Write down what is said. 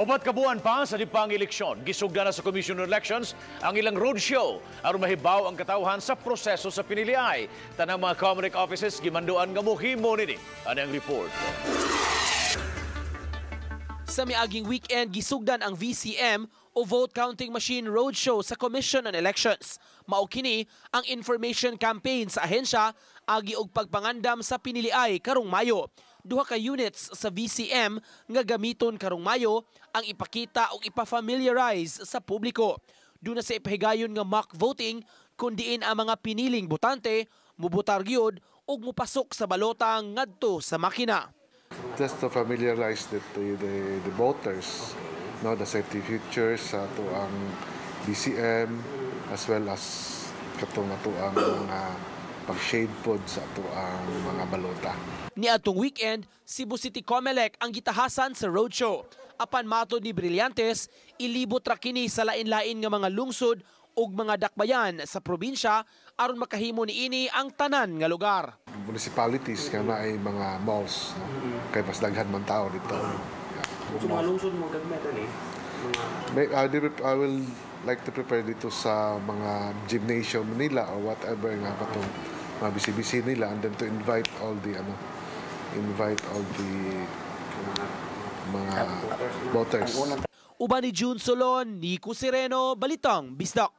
4 ka buwan pa sa dipang eleksyon, gisugdan na sa Commission on Elections ang ilang roadshow aron mahibaw ang katawhan sa proseso sa piniliay. Tanang mga COMELEC offices gimanduan nga mohimo nini. Ano ang report? Sa miaging weekend, gisugdan ang VCM o Vote Counting Machine Roadshow sa Commission on Elections. Mao kini ang information campaign sa ahensya agi og pagpangandam sa piniliay karong Mayo. Duha ka units sa VCM nga gamiton karong Mayo ang ipakita og ipa-familiarize sa publiko. Duna sa ipahigayon nga mock voting kun diin ang mga piniling botante mubutar gyud ug mupasok sa balota ngadto sa makina. Just to familiarize the voters, no, the safety features sa atoang VCM as well as katong atoang mga pag-shade pod sa atoang mga balota. Niadtong weekend, Cebu City Comelec ang gitahasan sa roadshow. Apan matod ni Brillantes, ilibot ra kini sa lain-lain nga mga lungsod ug mga dakbayan sa probinsya aron makahimo niini ang tanan nga lugar. Municipalities nga naay mga malls, no? Kay mas daghan man tao dito. Yeah. So mga lungsod mo gagmay ni mga I will like to prepare dito sa mga gymnasium nila or whatever nga katong mga busy-busy nila and then to invite all the ano invite all the mga voters. Uban ni June Solon, Nico Sereno, Balitang Bisdak.